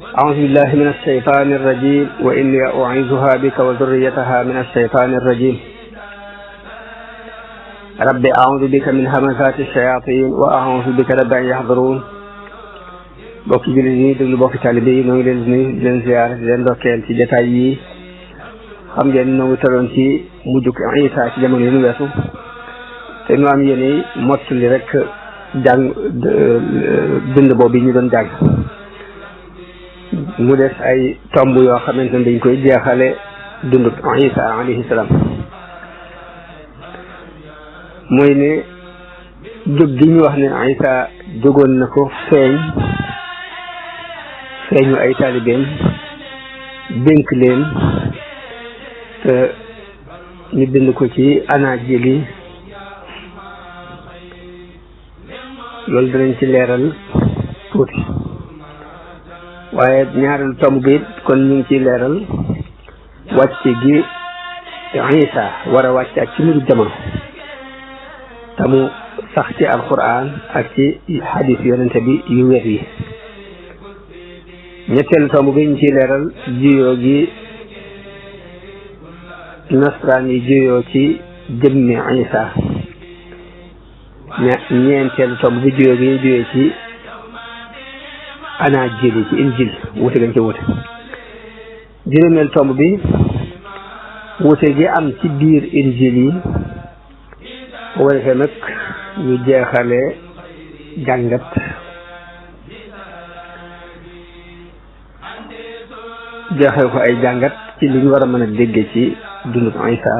أعوذ بالله من الشيطان الرجيم وإني أعيذها بك وذريتها من الشيطان الرجيم رب أعوذ بك من همزات الشياطين وأعوذ بك رب أن يحضرون bokki jullit yi déglu bokki taalibe yi ñoo ngi leen di nuyu di leen ziar di leen ndokkeel ci jataay yi xam ngeen ñoo ngi tolloon ci mujjug Isa ci jamono yi ñu weesu te ñu am yéene mottali rek jàng bind boobu ñu doon jàng mu des ay tomb yoo xamante ne dañ koy jeexale dundug Isa alayhi salaam mooy ne jóg gi ñu wax ne Isa jógoon na ko feeñu ay taalibeem dénk leen te ñu bind ko ci Anaajil yi loolu danañ ci leeral tuuti waaye ñaareelu tomb bi kon ñu ngi ciy leeral wàcc gi Isa war a wàcc ak ci mbiru jamono tamu sax ci alquran ak ci xadis yonente bi yu wér yi ñetteelu tomb bi ñu ciy leeral juyoo gi nasraan yi juyoo ci jëmmi Isa ñeenteelu tomb bi juyoo gi ñu juyoo ci Anaajil yi ci injil wute lañ ci wute juróomeelu tomb bi wute gi am ci biir injil yi bu defee nag ñu jeexale jàngat jeexal ko ay jàngat ci li ñu war a mën a dégge ci dundu Isa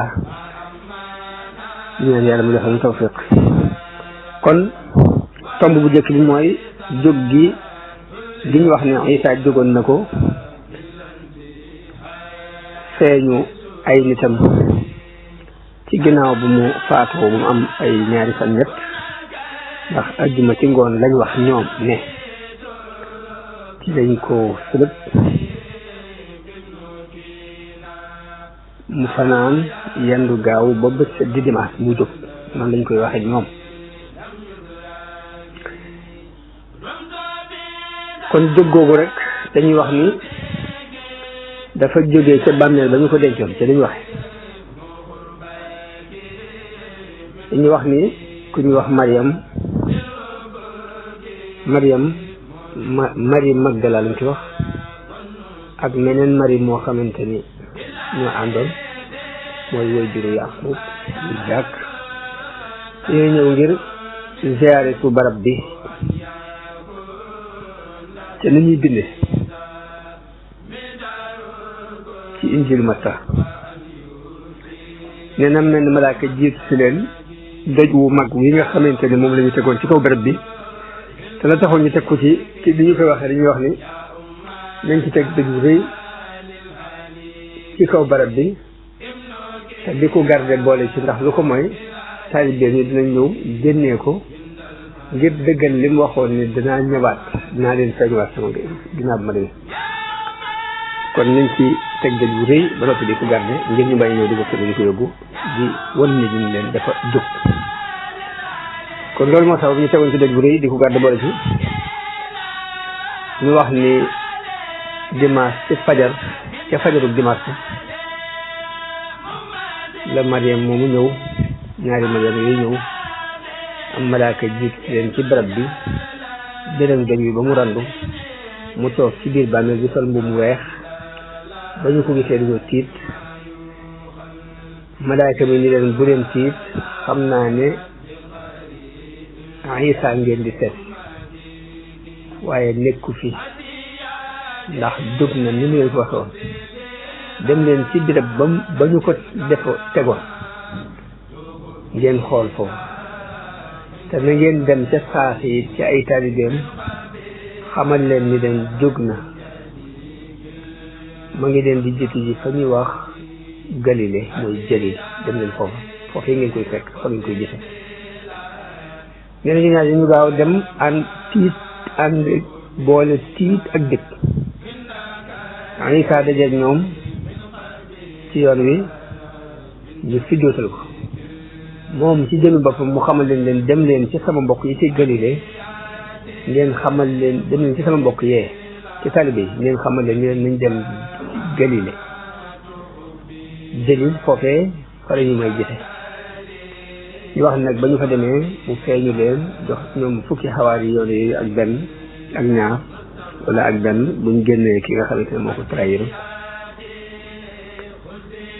ñu naan yàlla mu defal ñu tawfiq kon tomb bu njëkk bi mooy jóg gi ñu wax ne Isa jógoon na ko feeñu ay nitam ci ginnaaw bu mu faatoo bu mu am ay ñaari fan ñett ndax ajjuma ci ngoon lañ wax ñoom ne ci lañ ko sëlëb mu fanaan yendu gaaw ba bët set di dimanche mu jóg noonu lañ koy waxe ñoom kon jóg googu rek dañuy wax ni dafa jógee ca bàmmeel ba ñu ko dencoon ca dañuy waxe dañuy wax ni ku ñuy wax Marie Magdala lañ ci wax ak meneen Marie moo xamante ni ñoo àndoon mooy woy juru Yaqub Isaac ñooy ñëw ngir ziyaare su barab bi te ni ñuy binde ci injil Matta nee na mel ni malaaka jiitu si leen doj wu mag wi nga xamante ni moom la ñu tegoon ci kaw barab bi te la taxoon ñu teg ko ci li ñu koy waxee dañuy wax ni nañ ci teg doj wu rëy ci kaw barab bi te di ko garder boole ci ndax lu ko mooy taalibe yi dinañ ñëw génnee ko ngir dëggal li mu waxoon ni dinaa ñëwaat dinaa leen feeñuwaat sama ginnaaw bi ma demee kon nañ ci teg dëj bu rëy ba noppi di ko garder ngir ñu bàyyi ñëw di ko fële di ko yóbbu di wan nit ñi leen dafa jóg kon loolu moo tax ñu tegoon ci dëj bu rëy di ko garder boole ci ñu wax ni dimanche ci fajar ca fajaru dimanche la Mariam moomu ñëw ñaari Mariam yooyu ñëw am malaaka jiit leen ci barab bi dërëm dëj bi ba mu randu mu toog ci biir bàmmeel bi sol mbubb mu weex ba ñu ko gisee dañoo tiit malaaka mi ni leen bu leen tiit xam naa ne Isa ngeen di seet waaye nekku fi ndax jóg na ni mu leen ko waxoon dem leen ci birab ba ñu ko tegoon ngeen xool foofu te na ngeen dem ca saasi yi ci ay taalibeem xamal leen ni leen jóg na ma ngi leen di jiitu ji fa ñuy wax Galile mooy Jalil dem leen foofu foofu yi ngeen koy fekk fa ngeen koy gise ñeneen ñi ñaar ñu gaaw dem ànd boole tiit ak dëkk Isa dajeeg ñoom ci yoon wi ñu fi dootal ko moom ci jëmi boppam mu xamal leen dem leen ci sama mbokk yi ci Galile ngeen xamal leen dem leen ci sama mbokk yee ci taalibe yi ngeen xamal leen nañ dem Galile Galil foofee fa la ñu may gise ñu wax nag ba ñu fa demee mu feeñu leen jox ñoom fukki xawaari yoon yooyu ak benn ak ñaar wala ak benn buñ génnee ki nga xamante ne moo ko trahir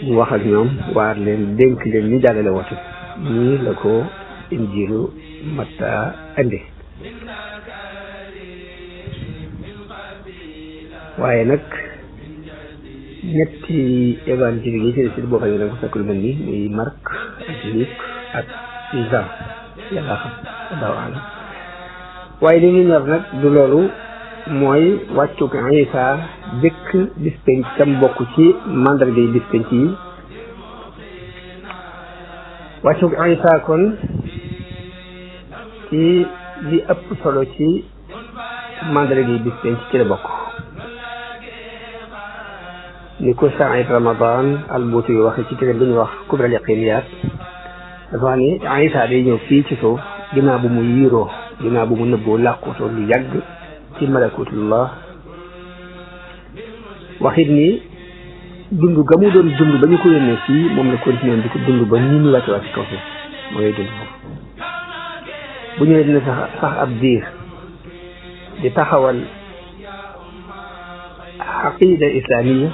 mu wax ak ñoom waar leen dénk leen ñu jàllale woote ñii la ko injiilu Matta andi waaye nag ñetti évangile yi ci boo xam ne da nga ko fekk lu mel ni muy Marc ak Luc ak Jean yàlla xam allahu alam waaye li ñu ñor nag du loolu mooy wàccug Isa jëkk bis penc tam bokk ci mandarga yi bis penc yi wàccug Isa kon ci li ëpp solo ci mandarga yi bis penc ci la bokk ni ko Saïd Ramadan al-Buuti yu waxe ci téere bi ñu wax Kubra al-Yaqiniyaat dafa wax ni Isa day ñëw fii ci suuf ginnaaw bu mu yiiroo ginnaaw bu mu nëbboo làqutoo lu yàgg ci malakutullah waxit ni dund ga mu doon dund ba ñu ko yónnee fii moom la continué di ko dund ba ni ñu wàcce wàcc kaw suuf moo ngay dund foofu bu ñëwee dina sax ab diir di taxawal xaqida islamiya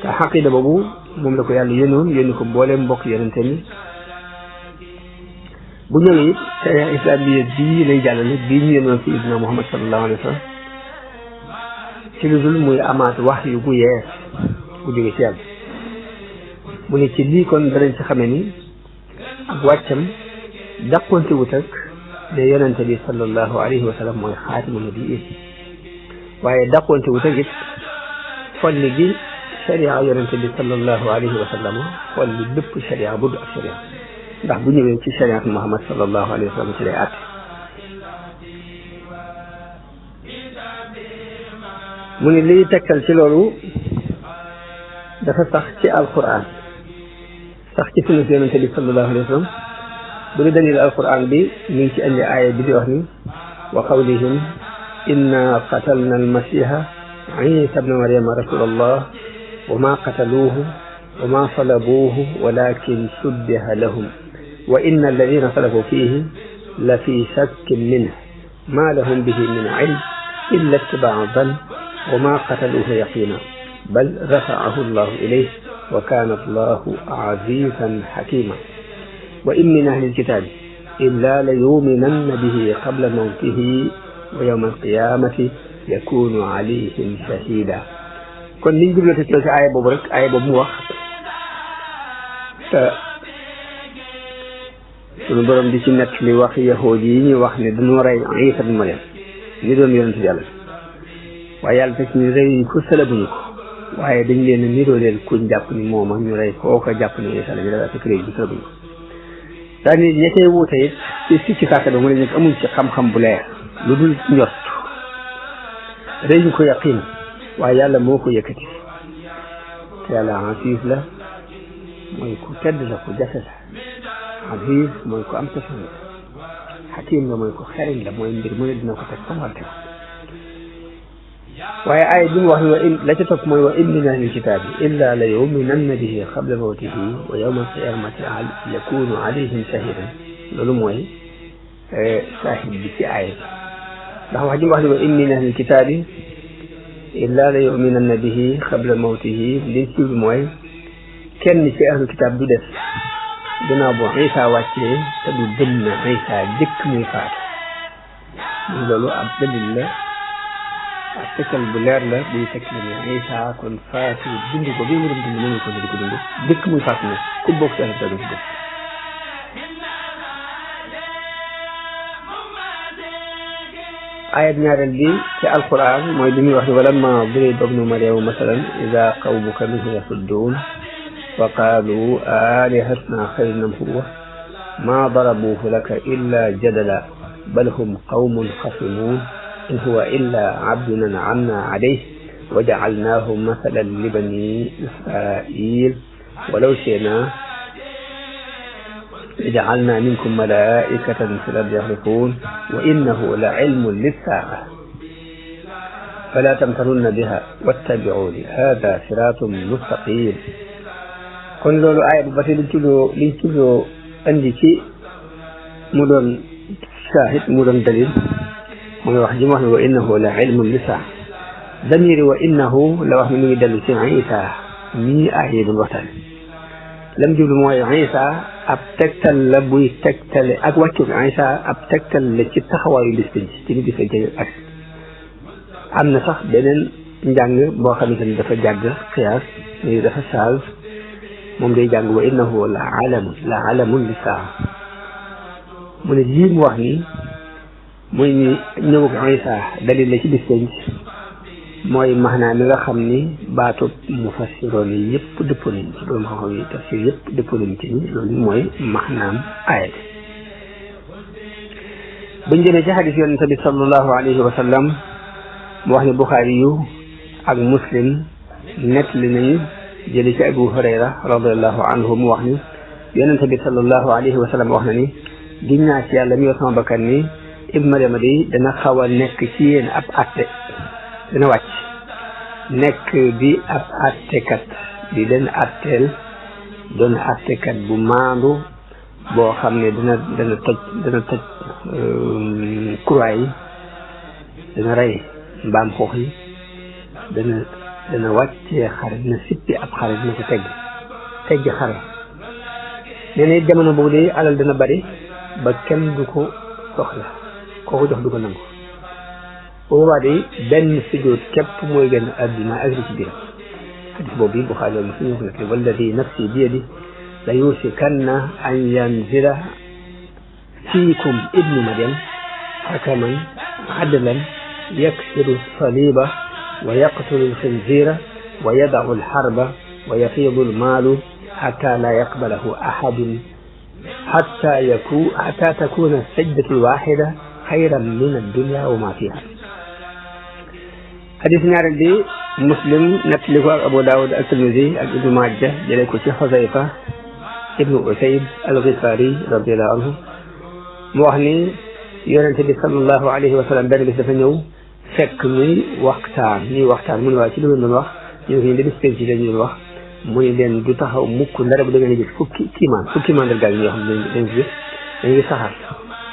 te xaqida boobu moom la ko yàlla yónni ko mbooleem mbokk yonente mi bu ñëwee it sharia islamiya bii lay jàllale bii ñu yónnoon ci Sayyidina Muhammad sallallahu alayhi wa sallam ci lu dul muy amaat wax yu bu yees bu jóge ci yàlla mu ne ci lii kon danañ ci xamee ni ak wàccam dàqonte wut ak ne yonente bi sallallahu alayhi wa sallam mooy xaatimu nabiyin waaye dàqonte wut ak it folli gi sharia yonente bi sallallahu alayhi wa sallam folli bépp sharia bu du ak sharia ndax bu ñëwee ci sharia Muhammad sallallahu alayhi wa sallam ci lay àtte mu ne liy tegtal ci loolu dafa sax ci alquran sax ci sunna yonente bi sallallahu alayhi wa sallam bu ñu dalil alquran bi mi ngi ci andi aaya bi di wax ni wa qawlihim inna qatalna almasiha isa bna maryama rasulallah wa ma qataluuhu wa ma salabuuhu walakin subbiha lahum wa inna alladina salafu fihi la fi shakkin minhu ma lahum bihi min ilm illa ittibaa dhann wa ma qataluuhu yaqina bal rafa'ahu allahu ilayhi wa kana allahu azizan hakima wa in min ahli alkitabi illa la yuminanna bihi qabla mawtihi wa yawma alqiyamati yakunu alayhim shahida kon liñ jublate ci aaya boobu rek aaya boobu mu wax te sunu borom di ci nett li wax yahuud yi ñuy wax ne dañoo rey Isa ibn Maryam ni doon yonent yàlla waaye yàlla teg ñu rey ko sëlabuñu ko waaye dañ leen a niroo leen kuñ jàpp ni moom ak ñu rey kooka jàpp ni Isa la ñu dafa fekk réew bi sëlabuñu ko daani ña cay wuute it ci sikki sàkka da mu ne nekk amuñ ci xam-xam bu leer lu dul njort rëy ñu ko yaqin waaye yàlla moo ko yëkkati te yàlla aziz la mooy ku tedd la ku jafe la aziz mooy ku am tefan la xakim la mooy ku xereñ la mooy mbir mu ne dina ko teg comme wante ko waaye ay bi mu wax ne wa in la ca topp mooy wa in min ahli kitaabi illa la yuminanna bihi qabla mawtihi wa yawma alqiyamati yakunu alayhim shahidan loolu mooy saahib bi ci aaya ndax wax ji mu wax ne wa in min ahli kitaabi illa la yuminanna bihi qabla mawtihi li ci mooy kenn ci ahlu kitaab du def gannaaw boo Isa wàccee te du gëm na Isa jëkk muy faatu loolu ab dalil la ak tekkal bu leer la buy tekk la ne Isa kon faatu dund ko bi mu doon dund mënu ko di ko dund jëkk muy faatu ne ku bokk ci ahlu kitaab du def ayat ñaareel bi ci alquran mooy li muy wax ni walamma duriba ibnu maryama masalan ida qawmuka minhu yasudduun wa qaalu alihatuna xayrun am huwa ma darabuuhu laka illa jadala bal hum qawmun xasimuun in huwa illa abdun an'amna alayhi wa ja'alnaahu masalan li bani israil walaw shi'naa جعلنا منكم ملائكة في الأرض يخلفون وإنه لعلم للساعة fala tamtarunna biha wattabi'uni hada siratun mustaqim. kon loolu aaya bu ba tey liñ tuddoo andi ci mu doon shahid mu doon dalil mooy wax ji mu wax ne wa innahu la ilmun lisaa damiri wa innahu la wax ne mu ngi dellu ci Isa mii aaya doon waxtaan lam jublu mooy Isa ab tegtal la buy tegtale ak wàccu Isa ab tegtal la ci taxawaayu bis ci ni bis ak am na sax beneen njàng boo xamante ni dafa jàgg xiyaas ni dafa saal moom day jàng wa innahu la alamun lisaa mu ne lii mu wax ni muy ni ñëwug Isa dalil la ci bis mooy maanaa mi nga xam ni baatub mufassiroon yi yëpp dëppoo nañ ci borom xam-xam yi tafsir yëpp dëppoo nañ ci ni loolu mooy maanaam aaya bi buñ jëlee ci xadis yonente bi sallallahu alayhi wa sallam mu wax ni Buxaari yu ak Muslim nettali nañu jëlee ci Abu Hurayra radiallahu anhu mu wax ni yonente bi sallallahu alayhi wa sallam wax na ni giñ naa ci yàlla mi yor sama bakkan ni Ibnu Maryama di dana xaw a nekk ci yéen ab atte dina wàcc nekk di ab attekat di leen atteel doon attekat bu maandu boo xam ne dana toj croix yi dana rey mbaam xoox yi dana wàccee xare dina sippi ab xare dina ko teggi xare nee na jamono boobu de alal dana bari ba kenn du ko soxla kooku jox du ko nangu boobaa de benn sujjóot képp mooy gën adduna ak li ci biir xadis boobu Buxaari loolu suñu ko nekk walladi nafsi bi yadi la yusikanna an yanzila fiikum ibnu Maryam hakaman adlan yaksiru saliba wa yaqtulu alxinzira wa yadau alxarba wa yafiidu almaalu xata la yaqbalahu ahadun xata takuna sajdatu alwaxida xayran min addunya wa ma fiha. xadis ñaareel bi Muslim nettali ko ak Abu Daawud ak Tirmisi ak Ibnu Maaja jëlee ko ci Xusayfa ibnu Usayd al-Xifaari radiyallahu anhu mu wax ni yonente bi sallallahu alayhi wa sallam benn bis dafa ñëw fekk ñuy waxtaan mu ne waa ci lu ngeen doon wax ñu ngi bis penc la ñu doon wax mu ne leen du taxaw mukk ndara bu da ngeen gis fukki mandargaal yi ñoo xam ne dañu gis dañuy saxaar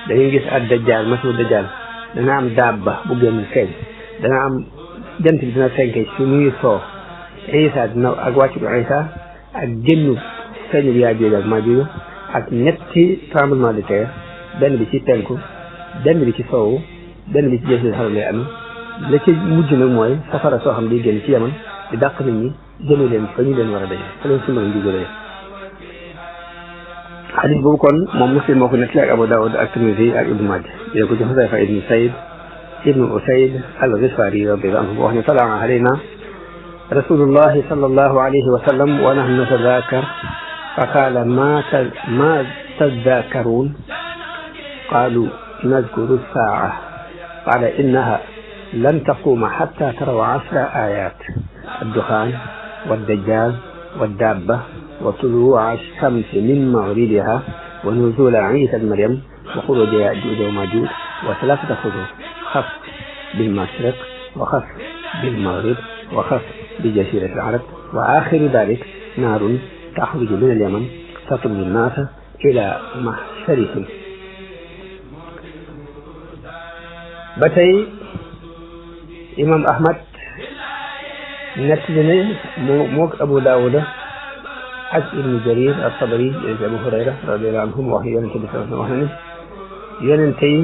dañuy gis ak dajjaal masihu dajjaal dana am daabba bu génn feeñ dana am jant bi dina fenke ci muy soo Isa dina ak wàccu Isa ak génnu feeñu bi Yaajuuj ak Maajuuj ak ñetti tremblement de terre benn bi ci penku benn bi ci soowu benn bi ci jëf xaram lay amee la ci mujj nag mooy safara soo xam di génn ci Yaman di dàq nit ñi jëme leen fa ñu leen war a daje fa leen suñu mën jógee xadis boobu kon moom Muslim moo ko nettali ak Abu Daawud ak Tirmisi ak Ibnu Maaja jëlee ko ci Xusayfa ibnu Sayd ibnu Usayd al-Ghifari radiyallahu anhu wax ne talaa alayna rasulullahi sallallahu alayhi wa sallam wa nahnu natadakar fa qaala ma tadakaruun qaalu nadkuru saa'a qaala innaha lan taquma hatta taraw 10 ayat ad-dukhan wad-dajjal wad-dabba wa tuluu'a ash-shamsi min maghribiha wa nuzula Isa ibn Maryam wa khuruja Ya'juuj wa Ma'juuj wa 3 khuruj خف بالمشرق وخف بالمغرب وخف بجزيرة العرب وآخر ذلك نار تخرج من اليمن تطرد الناس إلى محشرهم. بتي إمام أحمد نتلنا موك أبو داود ak Ibnu Jarir at-Tabari Abu Hurayra radiyallahu anhum wax yonente bi sallallahu alayhi wa sallam yonente yi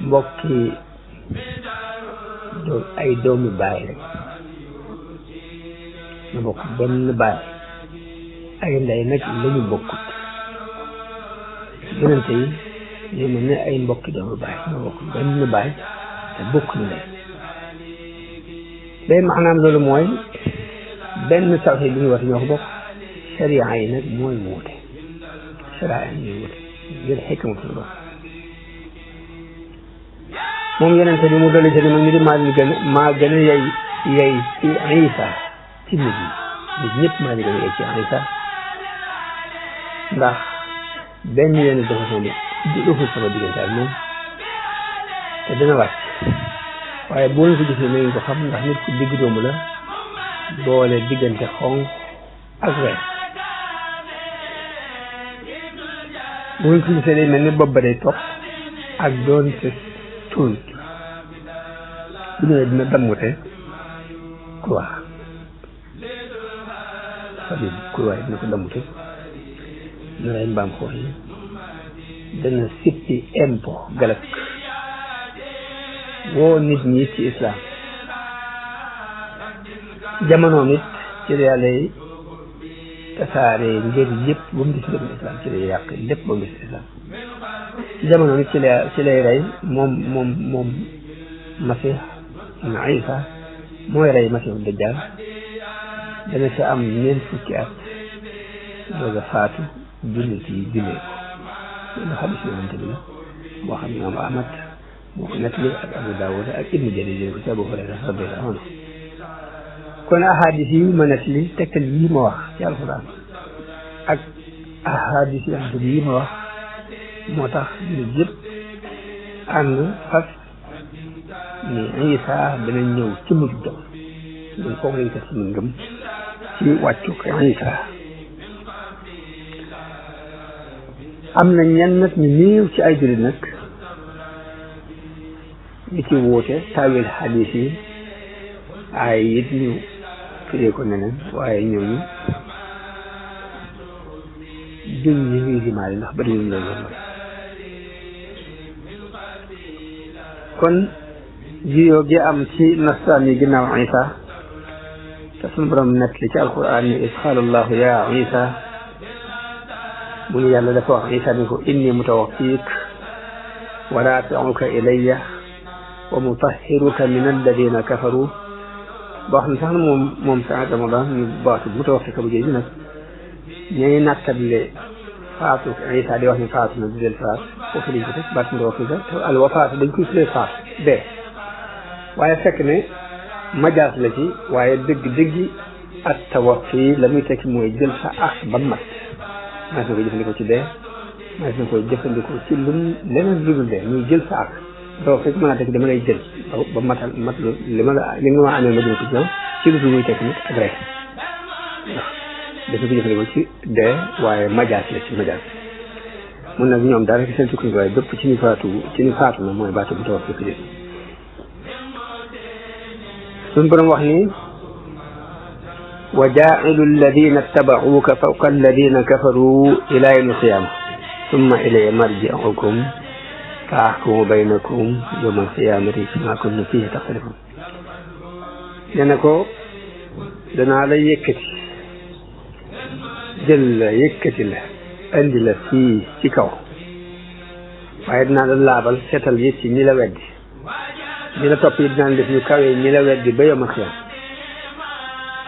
mbokki ay doomu baay rek ñu bokk benn baay ay ndey nag lañu bokkut yonente yi ñu mel ne ay mbokki doomu baay ñu bokk benn baay te bokkuñu ndey day maanaam loolu mooy benn tawxiid bi ñu wax ñoo ko bokk sharia yi nag mooy wuute sharia yi ñooy wuute ngir xikma fi bokk moom yonente bi mu dolli ci ne man mi di maa gën a yey ci Isa ci nit ñëpp maa gën a yey ci Isa ndax benn yoon dafa sama diggante ak moom te dana wàcc waaye boo leen ko gisee na ngeen ko xam ndax nit ku digg doomu la boole diggante xonq ak weex bu ngeen ko gisee day mel ni bopp ba day topp ak doon te tuut bu ñëwee dina dammute kurwaa c'est-à-dire kurwaa dina ko dammute dina rey mbaam xoox yi dana sippi impo galak woo nit ñi ci islam jamono nit ci la yàlla yi tasaare ngir yëpp ba mu gis ngërum islam ci lay yàq lépp ba mu gis islam ci jamono nit ci lay rey moom masih ibn Isa mooy rey masihu dajjal dana ci am 4 fukki at doog a faatu jullit yi jullee ko loolu xadis yonente bi la moo xam ne Ahmad moo ko nettali ak Abu Dawud ak Ibnu Jarir ko ci Abu Hurayra radiyallahu anhu kon ahadis yi ma nettali tegtal yi ma wax ci alxuraan ak ahadis yi ma wax moo tax jullit yëpp ànd fas ni Isa dana ñëw ci mujj jam ñun foofu lañ ko suñu ngëm ci wàccu ko Isa am na ñenn nag ñu néew ci ay jullit nag ñi ci wóote tawil xadiis yi ay it ñu firee ko neneen waaye ñooñu duñ ñi ngi limaale ndax bari luñ loolu lool kon jiyoo gi am ci nasraan yi ginnaaw Isa te suñu borom nett li ci alquran ni is qaala allahu ya Isa mu ni yàlla dafa wax Isa ni ko inni mutawaffiik wa raafi'uka ilayya wa mutahhiruka min alladina kafaru boo xam ne sax na moom sa Ramadan ñu baatu mutawaffika bu jéegi nag ñooy nattable faatu Isa di wax ni faatu na di del faat foofu lañ ko teg baat mutawaffika te al wafaatu dañ koy tuddee faat dee waaye fekk ne majaas la ci waaye dëgg ak tawaffi la muy tekki mooy jël sa ak ba mat maa na koy jëfandikoo ci dee maa na koy jëfandikoo ci leneen lu dul dee muy jël sa ak doo fekk mën a tekki dama lay jël ba mat li nga ma amee ma jël ko ci yow ci lu muy tekki nit ak rek dafa ko jëfandikoo ci dee waaye majaas la ci majaas mun nag ñoom daal rek seen sukkandiku waaye dëpp ci ni faatu na mooy baatu bu tawaffi ko jël suñu borom wax ni wa jaa'ilu alladina ittaba'uuka fawqa alladina kafaru ila yawmi alqiyama summa ilayya marji'ukum fa ahkumu baynakum yawma alqiyamati fima kuntum fihi taxtalifun nee na ko danaa la yëkkati jël la yëkkati la indi la fii ci kaw waaye dinaa la laabal seetal yi ci ñi la weddi ñi la topp yi dinaan def ñu kawee ñi la weddi ba yawmal xiyaam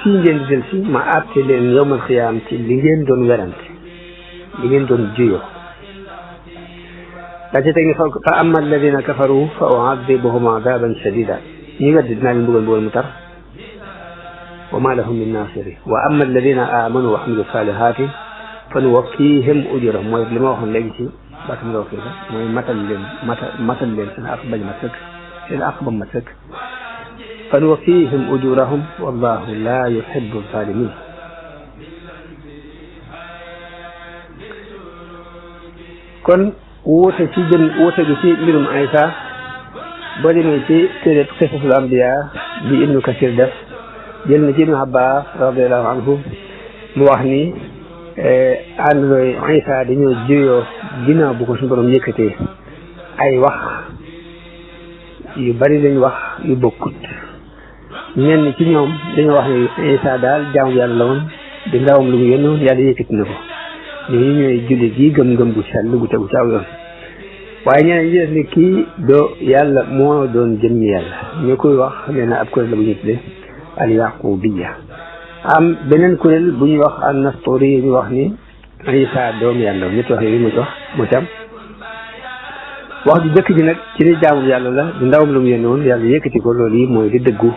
fii ngeen di del si ma àtte leen yawmal xiyaam ci li ngeen doon werante li ngeen doon juyoo daa ci teg ni fa amma alladina kafaru fa u'adhibuhum adaban shadida ñi weddi dinaa leen mbugal mu tar wa ma lahum min nasiri wa amma alladina amanu wa amilu salihati fa nuwaffihim ujurahum mooy li ma waxoon léegi ci baatam nga waxee mooy matal leen seen ak bañ ma sëkk seen ak ba ma sëkk fa nuwaffihim ujurahum wallahu la yuhibbu zalimin kon wóote gi ci mbirum Isa boo demee ci téere Qisasul Anbiya bi Ibnu Kasir def jël na ci Ibnu Abbas radiyallahu anhu mu wax ni àndandooy Isa dañoo juyoo ginnaaw bu ko suñu borom yëkkatee ay wax yu bari lañ wax yu bokkut ñenn ci ñoom dañoo wax ni Isa daal jaamu yàlla la woon di ndawam lu mu yónnoon yàlla yëkkati na ko ñooñu ñooy jullit yi gëm-gëm gu sell gu tegu ci aw yoon waaye ñeneen ñi def ni kii doo yàlla moo doon jëmmi yàlla ñu koy wax nee na ab kuréel la bu ñu tuddee al yaqubiya am beneen kuréel bu ñuy wax an nastori yi ñu wax ni Isa doom yàlla ñetti wax yooyu mu ci wax moo ci am wax ju jëkk ji nag ci ni jaamu yàlla la di ndawam lu mu yónni woon yàlla yëkkati ko loolu yi mooy di dëggu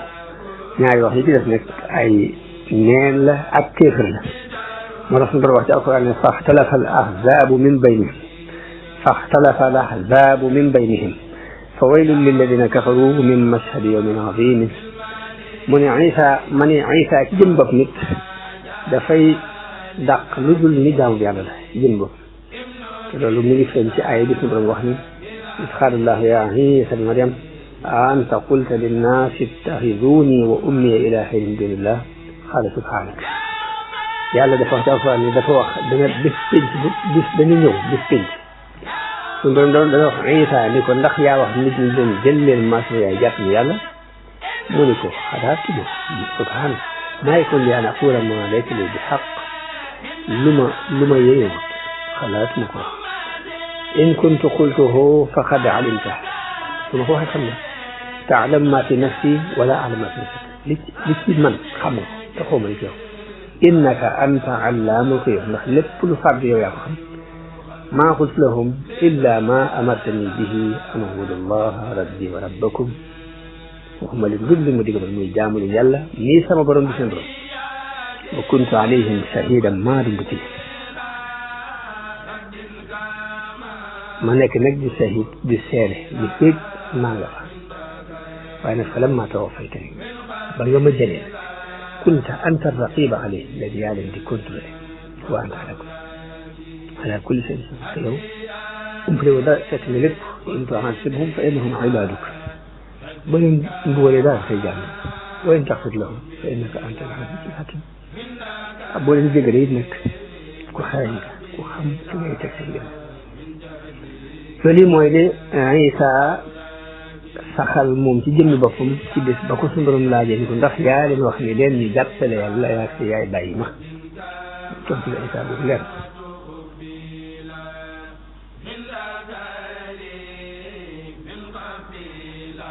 ñaari wax yi ci def nag ay neen la ak kéefër la moo tax suñu borom wax ci alquran ne faxtalafa al ahzaabu min baynihim fa waylun lilladina kafaru min mashhadi yawmin azim mu ne Isa ma ne Isa ci jëm bopp nit dafay dàq lu dul ni jaamu yàlla la ci jëm bopp te loolu mu ngi feeñ ci aaya bi suñu borom wax ni iz qaala Allahu ya Isa ibn Maryam anta qulta linnaasi ittaxiduni wa ummiya ilaahayni min dunillah qaala subhaanaka yàlla dafa wax ci alxuraan ni dafa wax dana bis pénc bis dañu ñëw bis pénc suñu borom dana wax Isa ni ko ndax yaa wax nit ñi leen jël leen maasoo yaay jàpp ni yàlla mu ni ko xalaatuma subhaanaka maa yakunu li an aquula maa laysa li bi xaq lu ma yeyoo xalaatuma ko in kuntu qultuhu faqad alimta su ma ko waxee xam ne taalam ma fi nafsi wala alam ma fi nafsi li ci man xam nga te xaw ma li ci yow innaka anta allaamul ghuyuub ndax lépp lu fàgg yow yaa ko xam maa qultu lahum illa ma amartani bihi an ubudu allaha rabbi wa rabbakum waxuma leen lu li ma digaloon muy jaamu leen yàlla nii sama borom di seen borom wa kuntu alayhim shahidan maa dumb ci ma nekk nag di shahid di seere di féeg maa nga fa waaye nag falamma tawaffaytani ba nga ma jëlee kunta anta raqiba alayhim léegi yaa leen di contrôlé wa anta ala kulli shay'in te yow umpale wu dara fekk ne lépp in tu'azzibhum fa innahum ibaduk ba leen mbugalee daal say jàmm wa in taghfir lahum fa innaka anta al-azizul hakim boo leen jégalee it nag ku xarañ nga ku xam fi ngay teg sa mbir loolu mooy ne Isa saxal moom ci jëmmi boppam ci bés ba ko suñu borom laajee ni ko ndax yaa leen wax ni leen ñu jàppale yàlla yaa si yaay bàyyi ma tontu la Isa boobu leer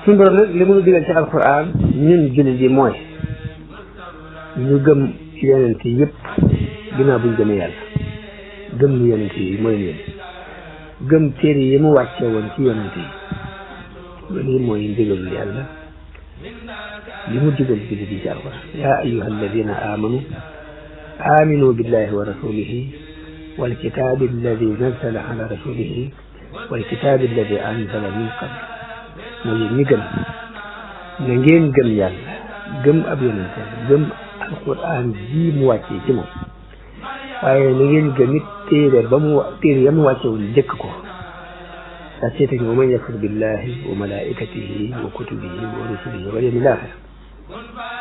suñu borom nag li mu digal ci alquran ñun jullit yi mooy ñu gëm yonent yi yëpp ginnaaw buñ gëmee yàlla gëm ni yonent yi mooy leen gëm téere yi mu wàcce woon ci yonent yi loolu mooy ndigalul yàlla li mu digal jullit yi ci alquran yaa ayyuha alladina amanu aminu billahi wa rasulihi wal kitabi alladi nazala ala rasulihi wal kitabi alladi anzala min qabl mooy yéen ñi gëm na ngeen gëm yàlla gëm ab yonent gëm alquran ji mu wàccee ci moom waaye na ngeen gëm it téere ya mu wàcce woon njëkk ko daa see teg wa man yakfur billahi wa malaikatihi wa kutubihi wa rusulihi wal yawmil axir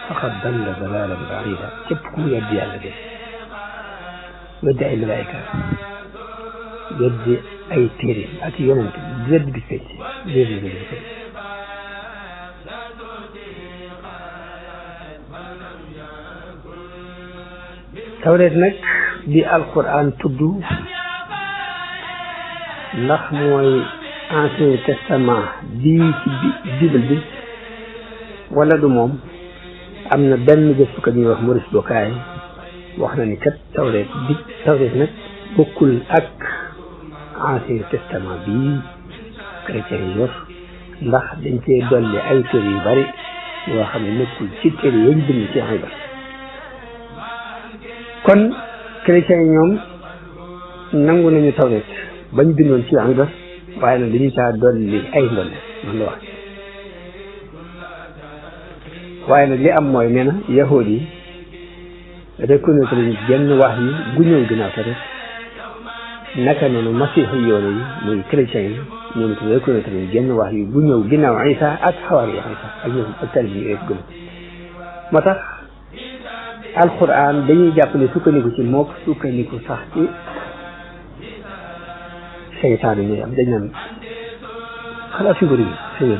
faqad dalla dalalan baida képp ku weddi yàlla de weddi ay malaika weddi ay téere ak yonent weddi bi fecc tawreet nag di alquran tudd ndax mooy ancien testament bii ci bible bi wala du moom am na benn gëstukat ñuy wax Maurice Bucaille wax na ni kat tawreet nag bokkul ak ancien testament bii chrétien yi yor ndax dañ cee dolli ay téere yu bari yoo xam ne nekkul ci téere yañ bind ci Bible kon chrétiens yi ñoom nangu nañu tawreet bañ bindoon ci Bible waaye nag dañu caa dolli ay ndolle man la wax waaye nag li am mooy nee na yahuud yi reconnaître ñu genn wax yi gu ñëw ginnaaw tawreet naka noonu masiixi yoone yi muy chrétiens yi ñoom itam reconnaître ñu genn wax yi gu ñëw ginnaaw Isa ak xawaar yi Isa ak ñoom ak talib yi gëm moo tax alquran dañuy jàpp ne sukkandiku ci mook sukkandiku sax ci seytaane ñooy am dañ naan xalaat figure yi seen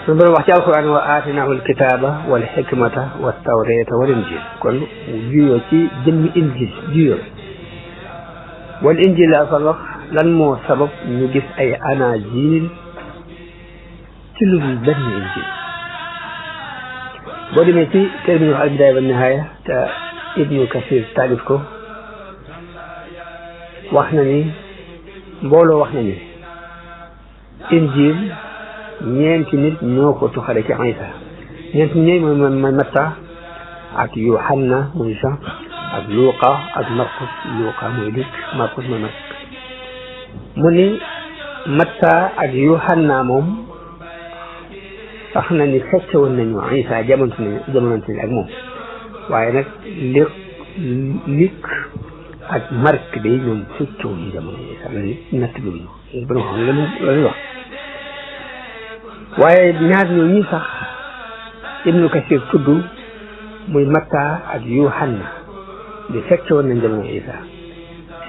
suñu borom wax ci alquran wa aatinahu alkitaba wal hikmata wat tawrata wal injil kon juyoo ci jëmmi injil juyoo wal injil la fa wax lan moo sabab ñu gis ay anajil ci lu dul benn injil boo demee ci téere bi ñu wax al bidaaya wa nihaaya te ibnu kasir taalif ko wax na ni mbooloo wax na ni injil ñeenti nit ñoo ko tuxale ci Isa ñeenti ñooy mooy Matta ak Yohanna mooy Jean ak Luqa ak Marcus Luqa mooy Luc Marcus mooy Marc mu ni Matta ak Yohanna moom sax na ni fekk woon nañu Isa jamonte ni ak moom waaye nag Luc ak Marc de ñoom fekkewuñu jamono Isa la natt bi ñu ba xam lañu wax waaye ñaar ñooñu sax Ibnu Kasir tudd muy Matta ak Yohanna di fekke woon nañ jamono Isa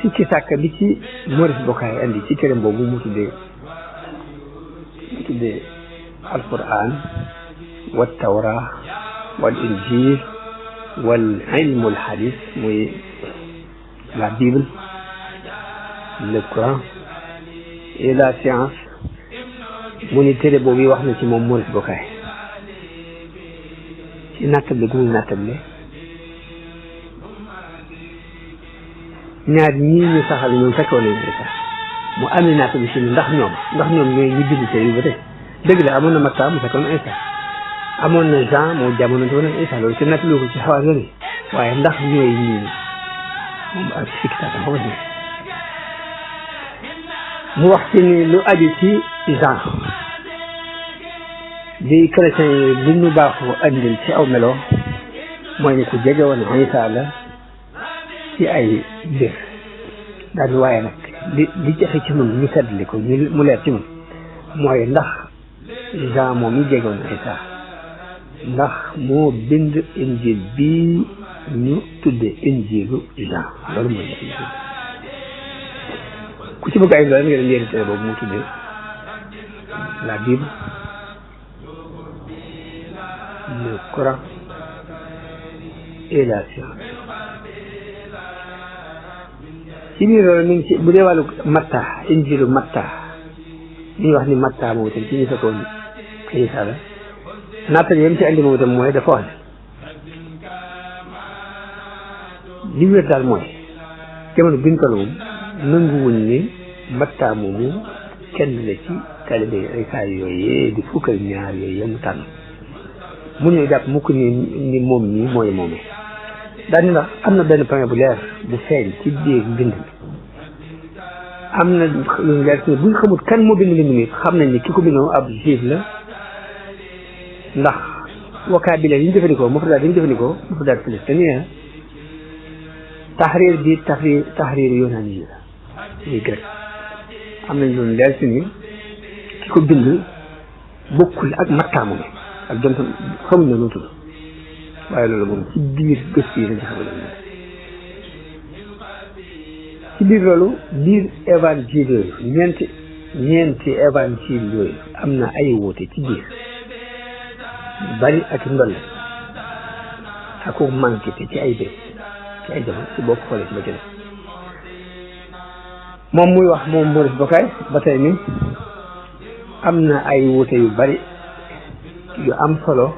sikki sàkk bi ci Maurice Bucaille andi ci téereem boobu mu tuddee alquran wa tawra wal injil wal ilmul hadis muy la Bible le Coran et la science mu ni téere boobu wax na ci moom Maurice Bucaille ci nattable gu muy nattable ñaar ñii ñu saxal ñoom fekkoon nañu Isa mu amee nattable ci ndax ñoom ñooy ñu bind téere yu ba tey dëgg la amoon na Matta mu fekkoon Isa amoon na Jean moo jamono woon ak Isa loolu te nattable ko ci xawaar yoon waaye ndax ñooy ñii moom ak sikki sàkk xaw ma mu wax ci ni lu aju ci Jean li chrétien yi li ñu baaxoo andil ci aw melo mooy ni ku jege woon Isa la ci ay mbir daal waaye nag li jafe ci ñun ñu seddli ko mu leer ci ñun mooy ndax Jean moom mi jege woon Isa ndax moo bind injil bi ñu tudde injilu Jean loolu mooy ku ci bëgg ay loolu nga dem yéen téere boobu mu tudde la Bible le Coran et la science ci biir loolu mi ngi ci bu dee wàllu Matta injilu Matta li ñuy wax ni Matta moom itam ci ñu fekkoon Isa la naattal yam ci andi moom itam mooy dafa wax ne li wér daal mooy jamono biñ ko moom nanguwuñ ni Matta moomu kenn la ci taalibe Isa yooyu di fukk ak ñaar yooyu yamu tànn mu ñëw jàpp mukk ni moom ñii mooy moomee daal ni ndax am na benn point bu leer bu feeñ ci biir mbind mi am na lu leer ci buñ xamul kan moo bind mbind mi xam nañ ni ki ko bindoo ab juif la ndax vocabulaire yi ñu jëfandikoo mufradaat yi ñu jëfandikoo mufradaat palestinien tahrir bi tahrir yoonaan yi la muy grec am nañ lu leer ci ni ki ko bind bokkul ak Matta moom ak jonta xamuñ na lu tudd waaye loolu moom ci biir gëstu yi lañ xam ne ci biir loolu biir évangile yooyu ñeenti évangile yooyu am na ay woote ci biir bari ak ndolle ak manqué te ci ay bés ci ay jamono ci bokk xoolee ci ba jële moom muy wax moom Maurice Bucaille ba tey ni am na ay woote yu bari yu am solo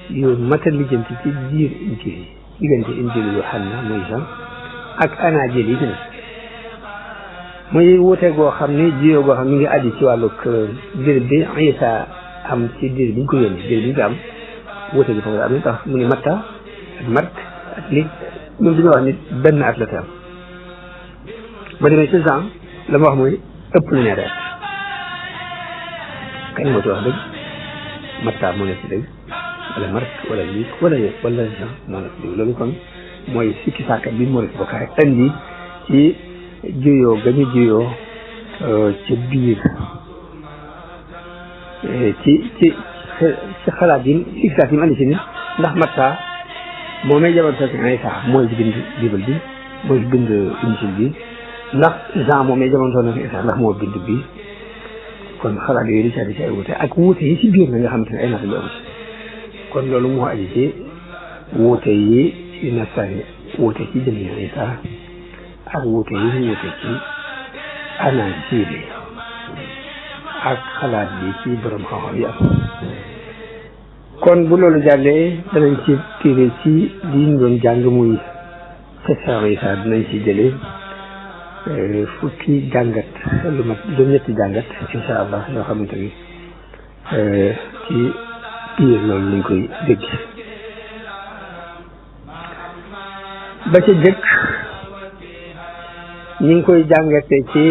yu matal lijjanti ci biir injil yi diggante injil Yohanna muy Jean ak anaajil yi ci ne muy wuute goo xam ni jiyoo goo xam ni ngi addi ci wàllu dir bi Isa am ci dir bi ñu ko yónni dir bi ñu ko am wuute gi foofu am ni tax mu ni Matta ak Marc ak Luc ñoom dañoo wax ni benn at la te am ba demee ci Jean la ma wax mooy ëpp na ñaari at kañ moo ci wax dëgg Matta moo nekk ci dëgg wala Marc wala Luc wala Jean moo nekk ci dëgg loolu kon mooy sikki sàkkat bi Maurice Bucaille andi ci juyoo ga ñu juyoo ci biir ci xalaat yi sikki sàkk yi mu andi ci ni ndax Matta moo may jamono fekk Isa mooy bind Bible bi mooy bind Injil bi ndax Jean moo may jamono fekk Isa ndax moo bind bi kon xalaat yooyu di ci andi ci ay wuute ak wuute yi ci biir na nga xamante ne ay natt lu am kon loolu moo aju ci wuute yi ci nasari wuute ci jëmmi Isa ak wuute yi ñu wuute ci Anajiil bi ak xalaat bi ci borom xam-xam yi am kon bu loolu jàllee danañ ci tiré ci li ñu doon jàng muy question Isa dinañ ci jëlee fukki jàngat lu mat juróom-ñetti jàngat insha allah yoo xamante ni ci biir loolu lañ koy dégg ba ca jëkk ñu ngi koy jàngate ci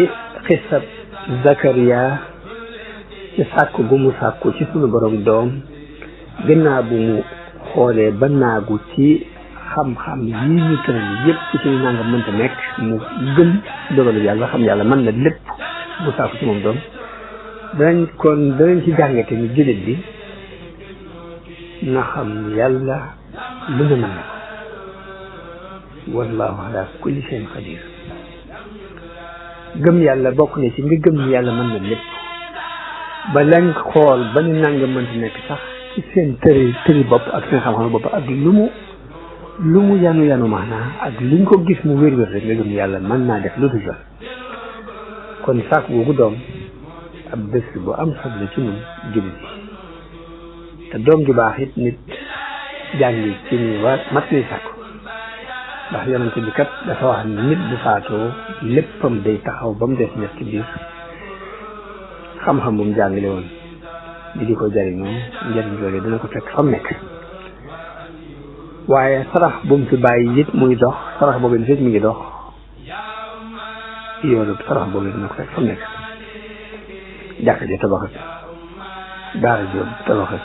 xisab Zakariya ci sàkku gu mu sàkku ci sunu borom doom gannaaw bu mu xoolee ba naagu ci xam-xam yi ñu tëral yépp ci nangam mënta nekk mu gëm dogalu yàlla xam yàlla mën na lépp mu sàkku ci moom doom danañ ci jàngate ni jullit bi na xam yàlla lu ne mën na ko wallahu ala kulli shay'in qadir gëm yàlla bokk na ci nga gëm ni yàlla mën na lépp ba lañ xool ba ni nangam mënta nekk sax ci seen tëri bopp ak seen xam-xam bopp ak lu mu yanu maanaa ak luñ ko gis mu wér-wér rek nga gëm yàlla mën naa def lu dul kon sàkk boobu doom ab bés bu am solo ci ñun jullit yi te doom ju baax it nit jàngi ci ni war mat ni sàkku ndax yonente bi kat dafa wax ni nit bu faatoo léppam day taxaw ba mu des ñett ci biir xam-xam bu mu jàngale woon di ko jariñoo njariñ loolu dina ko fekk fa mu nekk waaye sarax bu mu fi bàyyi it muy dox sarax boobu fekk mi ngi dox yoolu sarax boobu dina ko fekk fa mu nekk jàkka ja tabaxat daara joo tabaxat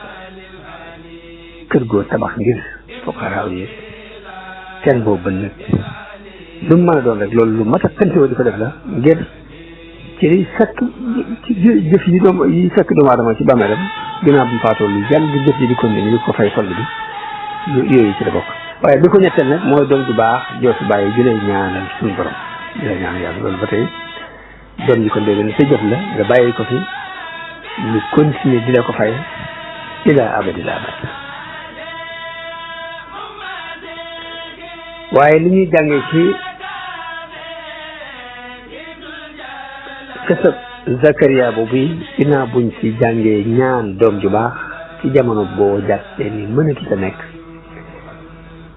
kër goo tabax ngir fuqaraaw yi teen boobu bën nag lu mu mën a doon rek loolu lu mat a kantewoo di ko def la ngir ci fekk ci jëf yi fekk doomu aadama ci bàmmeelam ginnaaw bu mu faatoo lu yàgg jëf yi di ko ni ko fay fond bi yooyu ci la bokk waaye bi ko ñetteel nag mooy doom ju baax joo fi bàyyi ju lay ñaanal suñu borom ju lay ñaanal yàlla loolu ba tey doom ji kon dégg nga sa jëf la nga bàyyi ko fi ñu continuer di la ko fay ila abadi la abad waaye li ñuy jàngee ci xisab Zakariya boobu ginnaaw buñ ci jàngee ñaan doom ju baax ci jamono boo jàppee ni mënatu ta nekk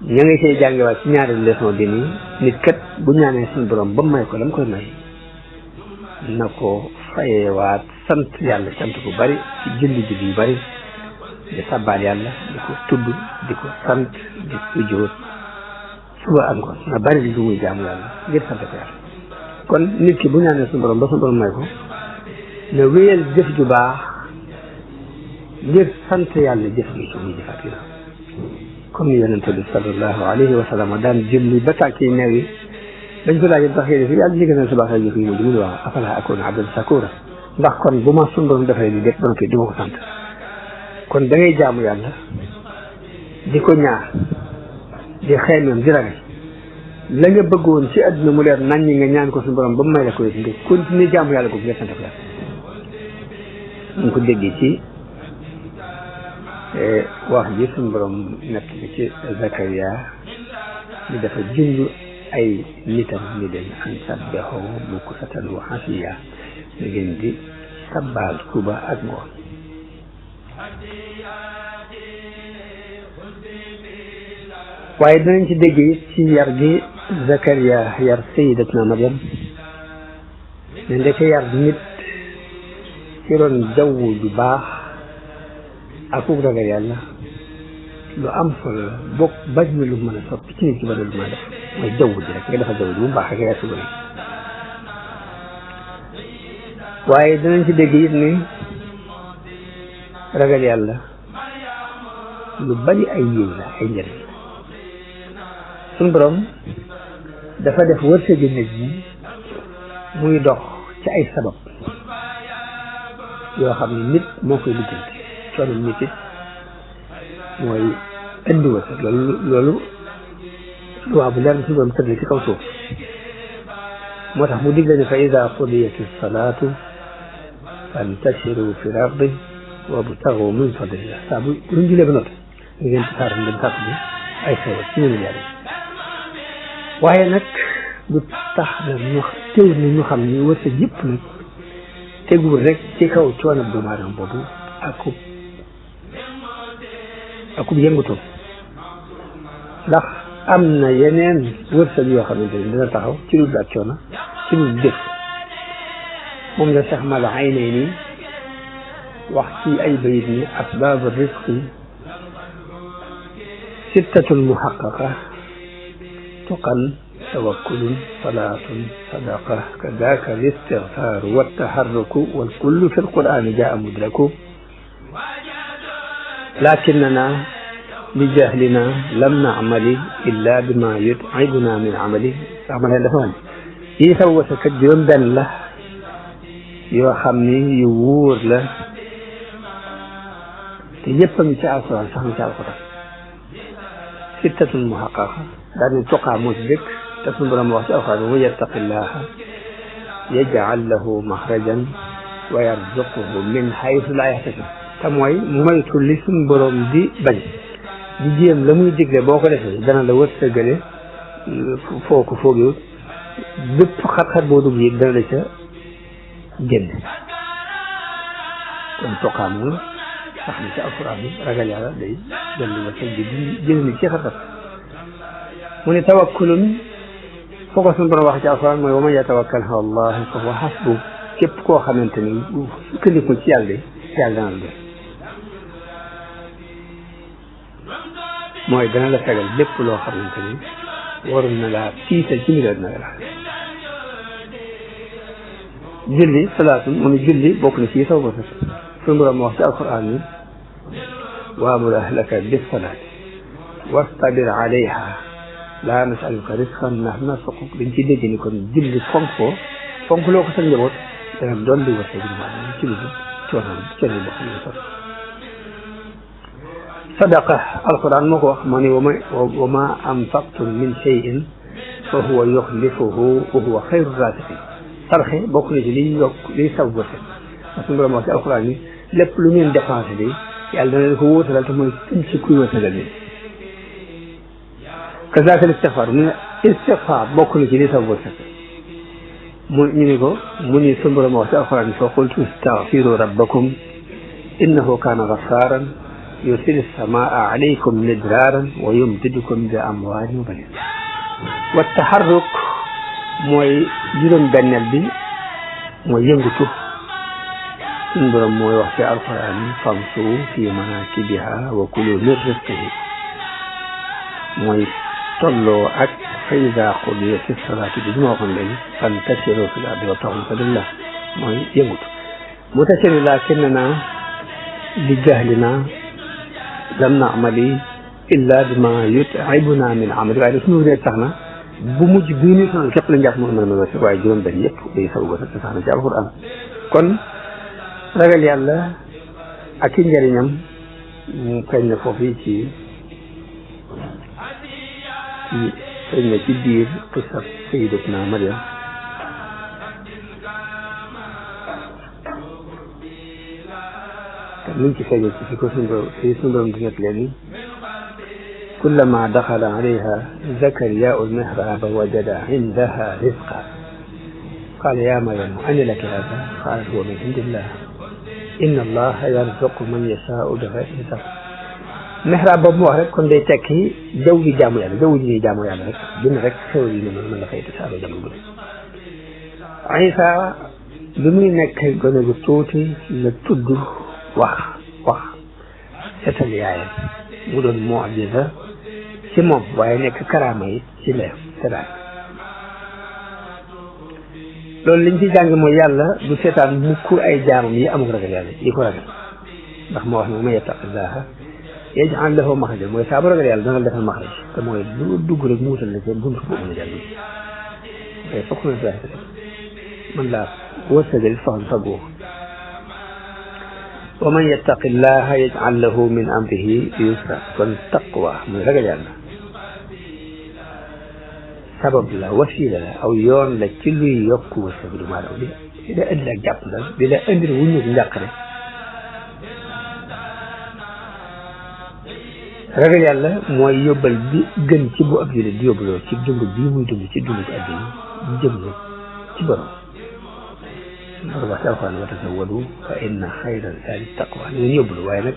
ña ngi koy jàngewaat ci ñaari leçon bi nii nit kat bu ñaanee suñu borom ba may ko lam koy may na ko fayewaat sant yàlla sant bu bari ci julli yu bari di sabbaal yàlla di ko tudd di ko sant di ko jóot suba ak ngoon na bari li lu muy jaamu yàlla ngir sant ko yàlla kon nit ki bu ñaanee suñu borom ba suñu borom may ko na wéyal jëf ju baax ngir sant yàlla jëf gi ci muy jëfaat yi comme ni yonente bi sallallahu alayhi wa sallam daan julli ba tànk yi neew yi dañ ko laajee tax yéen fi yàlla li gën a subax ak jëf yi mu di wax afala akuna abdan shakura ndax kon bu ma suñu borom defee li def donc du ma ko sant kon da ngay jaamu yàlla di ko ñaar di xeemeem di ragal la nga bëggoon ci àdduna mu leer nañ ñi nga ñaan ko suñu borom ba mu may la ko yëg nga continuer jaamu yàlla ko nga sant ko yàlla ñu ko déggee ci wax ji suñu borom nekk ci Zakariya ni dafa junj ay nitam ni leen an sabbihu bukratan wa asiya da ngeen di sabbaal suba ak ngoon waaye danañ ci dégg it ci yar gi Zakariya yar sayyidatuna Maryam ne ndeke yar nit ci ron jaww ju baax ak ub ragal yàlla lu am solo la bokk bañ na lu mën a soppi ci nit ci bari lu mën a def mooy jaww ji rek nga defal jaww ji bu baax rek yar suba waaye danañ ci dégg it ni ragal yàlla lu bari ay yiw la ay njëriñ suñu borom dafa def wërsëgu nit ñi muy dox ci ay sabab yoo xam ne nit moo koy lijjanti coono nit it mooy indi wërsëg loolu luwaa bu leer suñu borom tëdd ci kaw suuf moo tax mu digle ne fa ida qudiyati salaatu fantashiru fi l ardi wabtagu min fadlillah saa bu ñu julee ba noppi da ngeen tasaare dem sàkk bi ay xewal ci mënu yàlla waaye nag du tax na ñu teew na ñu xam ni wërsëg yëpp nag teguwul rek ci kaw coono doomu aadama boobu akub yëngatu ndax am na yeneen wërsëg yoo xamante ni dina taxaw ci lu ak coono ci lu def moom la Cheikh Mala Aynayni wax ci ay bayit ni asbaabu risqi sittatun muhaqqaqa tuqan tawakkulun salaatun sadaqa kadaka listigfaaru wattaharruku walkullu fi alqur'ani jaa mudraku lakinnana li jahlina lam na'mali illa bima yut'ibuna min amali amale dafa wan yi saw wasa kat juróom benn la yoo xam ni yu wóor la te yëpp a ngi ci alquran sax ngi ci alquran sittatun muhaqqaqa daal ni tuqaa moo ci dëkk te suñu borom wax ci alquran wa man yattaqillaha yaj'al lahu maxrajan wa yarzuqhu min haythu la yahtasib te mooy moytu li suñu borom di bañ di jéem la muy digle boo ko defee dana la wërsëgale foo ko foogee bépp xat-xat boo dugg yi dana la ca génn kon tuqaa moom sax ni ci alquran bi ragal yàlla day dolli wërsëg bi di jël ni ci xat-xat mu ne tawakkulun foo ko suñu borom wax ci alquran mooy wa man yatawakkal ala allahi fa huwa hasbu képp koo xamante ni sukkandiku ci yàlla yàlla dana la doy mooy dana la fegal lépp loo xamante ni waroon na laa tiital ci mbir na la julli salaatu mu ne julli bokk na ci saw ba sax suñu borom wax ci alquran ni waamur ahlaka bis salaati wastabir alayha laa nasaluka risqan nahnu narzuquk dañ ci dégg ni kon julli fonk loo ko sa njaboot dana doon di wërsëg ci lu coono bokk ñu sos sadaqa alquran moo ko wax moo ni wa ma anfaqtum min shay'in fa huwa yukhlifuhu wa huwa khayru raziqin sarxe bokk na ci liy yokk liy saw wërsëg parce que borom wax ci alquran ni lépp lu ngeen dépensé de yàlla dana leen ko wóotalal te mooy tënk ci kuy wërsëgal ni kazaka istigfaar mu ne istigfaar bokk na ci liy saw wërsëg ñu ni ko mu ni suñu borom wax ci alquran ni fa qultu istaghfiru rabbakum innahu kana ghaffaran yursilu samaa alaykum midraaran wa yumdidukum bi amwaalin wa baniin wa taharruk mooy juróom benneel bi mooy yëngutu suñu borom mooy wax ci alquran famsu fi manakibiha wa kulu min rizqihi mooy tolloo ak fa iza qudiyati salaatu bi ma waxoon léegi fantashiru fil ardi wabtaghu min fadlillah mooy yëngutu mu tasiri lakinnana li jahlina lam na'mali illa bima yut'ibuna min amali waaye suñu réer tax na bu mujj bii nii sonal képp la njàpp moo mën a wërsëg waaye juróom benn yëpp day saw wërsëg te sax na ci alquran kon ragal yàlla ak i njëriñam mu feeñ na foofu ci feeñ na ci biir qissa sayyidatuna Maryam من كفاية في سندرم دنيت لني كلما دخل عليها زكريا المحراب وجد عندها رزقا قال يا مريم أن لك هذا قالت هو من عند الله إن الله يرزق من يشاء بغير حساب محراب باب مو رek kon day tekki jaw ji jaamu yàlla jaw ji jaamu yàlla rek dina rek xew yi ne mën la fay tasaaro jamu bu Isa bi muy nekk gone gu tuuti la tudd wax setal yaayam mu doon mu'jiza ci moom waaye nekk karaama yi ci leer seetaan loolu liñ ci jàng mooy yàlla du seetaan mukk ay jaamam yi amul ragal yàlla yi ko ragal ndax moo wax ne man yattaqillaha yaj'al lahu maxrajan mooy saa bu ragal yàlla dana defal maxraj te mooy lu dugg rek mu wutal la seen bunt boobu mën a jàll tey fokk na doy man laa wërsëgal fagoo wa man yattaqillaha yaj'al lahu min amrihi yusra kon taqwa muy ragal yàlla sabab la wasiila la aw yoon la ci luy yokk wërsëg du maanaam di la indi ak jàpp dal di la indi wuñu njàqare ragal yàlla mooy yóbbal bi gën ci bu ab jullit di yóbbaloo ci dund bii muy dund ci dund àddina jëm ci borom loolu wax ci alxuraan wa tazawwadu fa inna xayra zaadi taqwa li ngeen yóbbalu waaye nag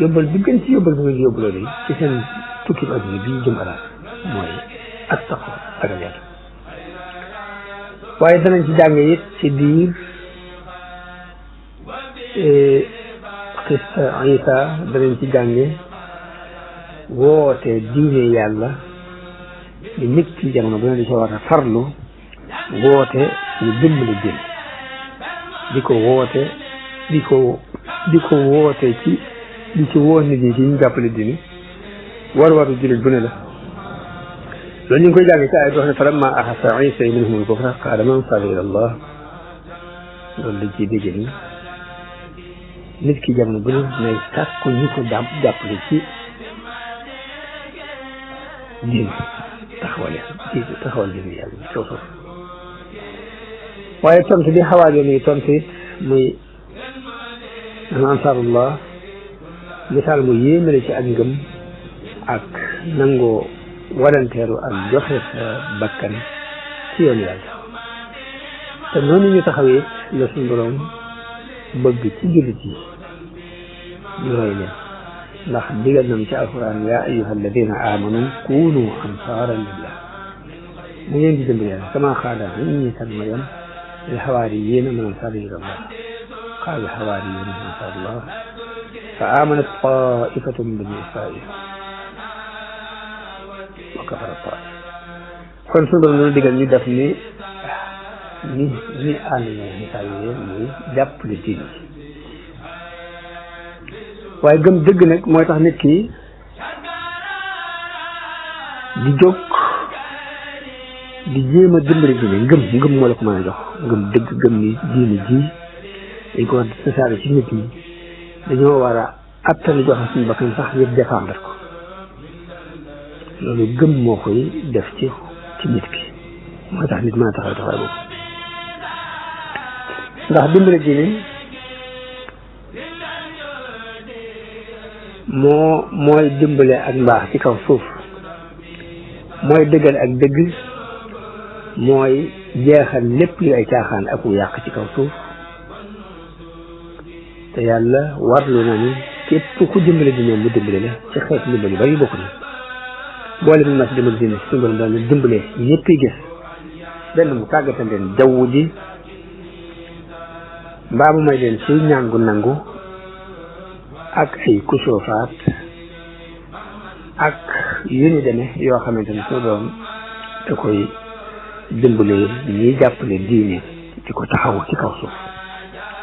yóbbal bi gën ci yóbbal bi ngeen yóbbaloo de ci seen tukki bu àddina bii jëm alaat mooy ak taqwa ragal yàlla waaye danañ ci jàng it ci biir xista Isa danañ ci jànge woote diine yàlla ni nit ci jamono bu ne di ci war a farlu woote ñu dimbali jëm di ko woote ci di ci woo nit ñi ci ñu jàppale dini waru jullit bu ne la loolu ñu ngi koy jàng ci ay dox ne falamma ahassa Isa minhumul kufra qaala man ansari ila Allah loolu dañ ciy dégg ni nit ki jamono bu ne nay sàkku ñu ko jàppale ci diine taxawal diine yàlla ci kaw suuf waaye tontu bi xawaajo ni tontu it muy man ansarullah misaal mu yéemale ci ak ngëm ak nangoo walanteeru ak joxe sa bakkan ci yoon yàlla te noonu ñu taxawee la suñu borom bëgg ci jullit yi ñu roy leen ndax digal nañ ci alquran yaa ayyuha alladina amanu kunu ansaaran lillah mu ngeen di dimbali yàlla kama qaala Iisa bnu Maryam lil hawaariyyiina man ansaari ila Allah qaala al hawaariyuuna man ansaarullah fa aamanat taa'ifatun min bani Israa'iil wa kafara taa'ifa kon suñu borom dana digal ñu def ni ànd ñoo misaal yooyu muy jàppale diine waaye gëm dëgg nag mooy tax nit ki di jóg di jéem a dimbali diine ngëm moo la ko mën a jox ngëm dëgg gëm ni diine ji dañ ko war di tasaare ci nit ñi dañoo war a attali joxe suñu bakkan sax ngir défendre ko loolu gëm moo koy def ci nit ki mooy tax nit mën a taxaw taxaw boobu ndax dimbali diine mooy dimbale ak mbaax ci kaw suuf mooy dëggal ak dëgg mooy jeexal lépp li ay caaxaan ak wu yàq ci kaw suuf te yàlla warlu na ni képp ku dimbale dine mu dimbale la ci xeet ndimbali bari bokk na boole bi mas dimbali dine suñu borom daal dimbale ñëpp gis benn mu tàggatal leen jaww ji mbaa mu may leen ci ñàngu nangu ak ay kusoofaat ak yu ni demee yoo xamante ni soo doon da koy dimbale ñiy jàppale diine di ko taxaw ci kaw suuf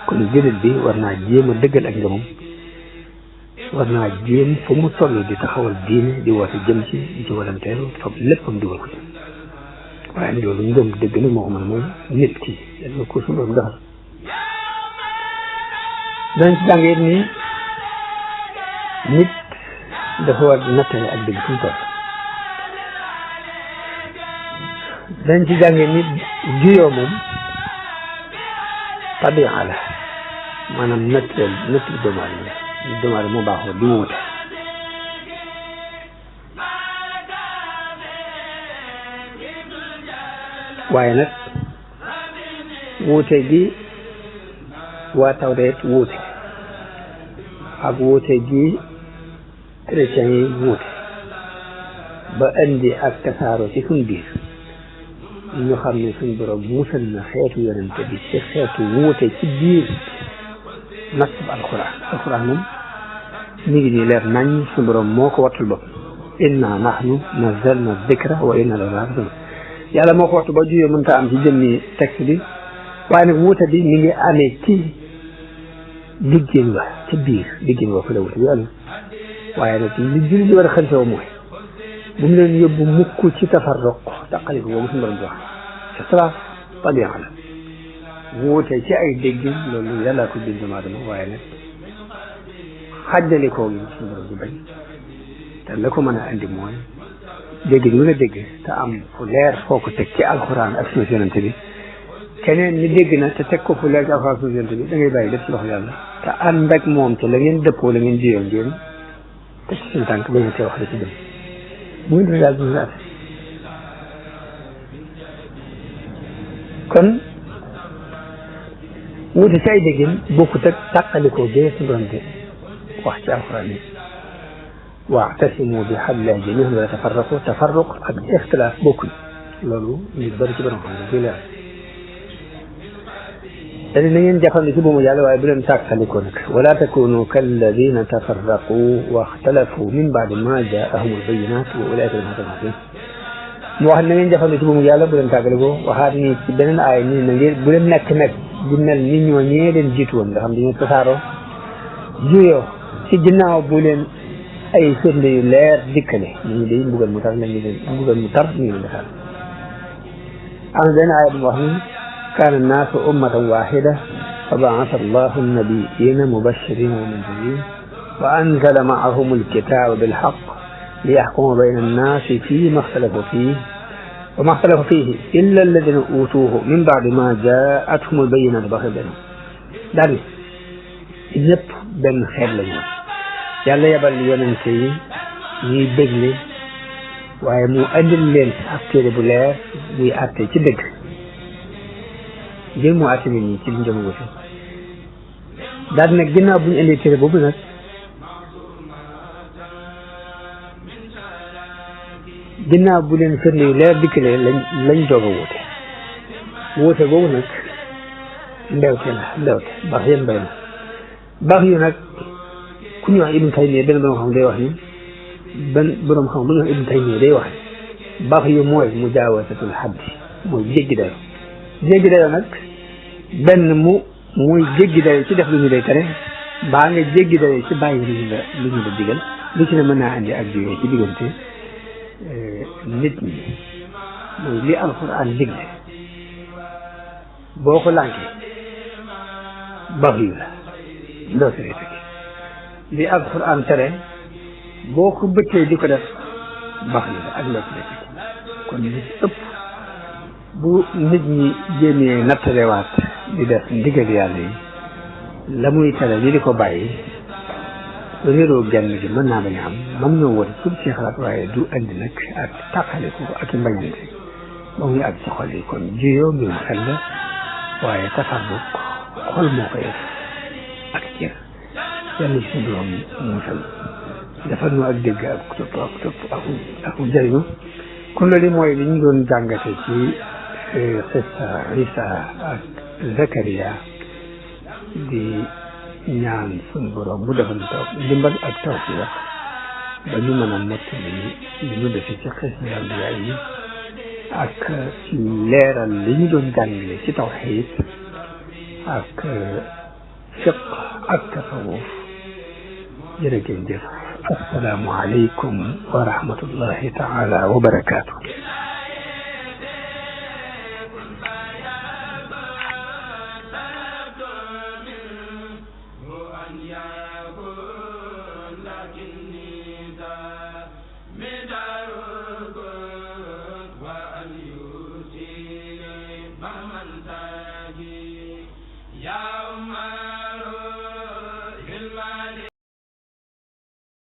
kon jullit bi war naa jéem a dëggal ak ngëmam war naa jéem fu mu toll di taxawal diine di woote jëm ci di ci walanteelu fab léppam dugal ko ci waaye loolu ngëm dëgg nag moo ko mën mooy nit ki yàlla ko suñu doon defal dañ ci jàng it ni nit dafa war di nattale ak dëgg fu mu toll dañ ci jàngee nit juyoo moom tabi'a la maanaam nattale doomu aadama moo baaxoo di wuute waaye nag wuute gi waa Tawreet wuute ak wuute gi chrétiens yi wuute ba indi ak tasaaroo ci suñ biir ñu xam ne suñ borom musal na xeetu yonente bi ci xeetu wuute ci biir nasb alquran moom mi ngi nii leer nañ suñ borom moo ko wattul bopp inna nahnu nazzalna dhikra wa inna lahu lahafizun yàlla moo ko wattu ba juyee mënta am ci jëmmi texte bi waaye nag wuute bi mi ngi amee ci diggéen wa ci biir diggéen wa fa la wuute bi amee waaye nag li jullit yi war a xëntewoo mooy bu mu leen yóbbu mukk ci tafarruq taqaliko boobu suñu borom di wax ixtilaaf tabi'a la wuute ci ay dégg loolu yàlla ko bind doomu aadama waaye nag xàjjalikoo gi suñu borom di bañ te la ko mën a andi mooy dégg lu nga dégg te am fu leer foo ko teg ci alxuraan ak sunna yonente bi keneen ni dégg na te teg ko fu leer ci alxuraan ak sunna yonente bi da ngay bàyyi lépp ci loxo yàlla te ànd ak moom te la ngeen dëppoo la ngeen jiyoon ngeen te ci seen tànk ba ñu te wax la ci dem bu ngeen defee daal dina la kon wuute ci ay déggin bokkut ak tàqalikoo gee su doon di wax ci alxuraan yi wa'tasimu bi hablillahi jamii'an wa laa tafarraqu tafarruq ak ixtilaaf bokkuñ loolu nit bari ci borom xam ne koy leer dañu na ngeen jàppandi ci buumu yàlla waaye bu leen tàqalikoo nag wala takunu kalladina tafarraqu wa ixtalafu min ba'di ma jaa'ahumul bayyinaat wa ulaa'ika lahum 'adaabun 'aziim mu wax na ngeen jafandoo ci bu mu yàlla bu leen tàggale ko waxaat ni ci beneen aay nii na ngeen bu leen nekk nag di mel ni ñoo ñee leen jiitu woon nga xam dañoo tasaaroo juyoo ci ginnaaw bu leen ay firnde yu leer dikkale ñu day mbugal mu tar la ñu leen mbugal mu tar ñu leen defal am benn aaya bu wax ni kaana naasu ummatan waxida fa baasa allahu nabiyina mubashirin wa mundirin wa anzala maahum alkitaba bilhaq liyaxkuma bayna annaasi fima ixtalafu fihi wa ma ixtalafa fihi illa alladina utuuhu min baadi ma jaathum albayinatu baxi benn daal ni ñëpp benn xeet la ñu yàlla yebal yonente yi ñuy bégle waaye mu andil leen ab téere bu leer muy àtte ci dëgg ngir mu àtte nit ñi ci liñ doon wuti daal nag ginnaaw bu ñu indee téere boobu nag ginnaaw bu leen firnde yu leer dikkalee lañ doog a wuute boobu nag ndewte baax yéen bay na baax yu nag ku ñu wax Ibn Taymiya benn borom xam day wax ni borom xam bu ñu wax Ibn Taymiya day wax baax yu mooy mujaawazatul haddi mooy jéggi dayo nag benn muy jéggi dayo ci def lu ñu lay tere baa nga jéggi dayo ci bàyyi lu ñu la digal lu ci ne mën naa andi ak juyoo ci diggante nit ñi mooy li alquran digle boo ko lànkee baax yu la ndoo si fekk li alquran tere boo ko bëccee di ko def baax yu la ak ndoo si fekk kon li ëpp bu nit ñi jéemee nattalewaat di def ndigal yàlla yi la muy tere li di ko bàyyi réeroo genn gi mën naa bañ a am mën na woon pour ci xalaat waaye du andi nag ak tàqaliku ak i mbañante ba muy ak ci xol yi kon juyoo mbirum xel la waaye tafarruq xol moo koy def ak cër yàlla ci borom musal dafa nu ak dégg ak topp ak jëriñu kon loolu mooy li ñu doon jàngate ci xissa Isa ak Zakariya di ñaan suñu borom mu defal taw ndimbal ak tawfiq ba ñu mën a mottali li ñu defe ci xissa Anbiya yi ak ci leeral li ñu doon jàngale ci tawxiid ak fiq ak tasawuf jërë ngeen jëf assalaamu aleykum wa rahmatullahi taala wa barakaatu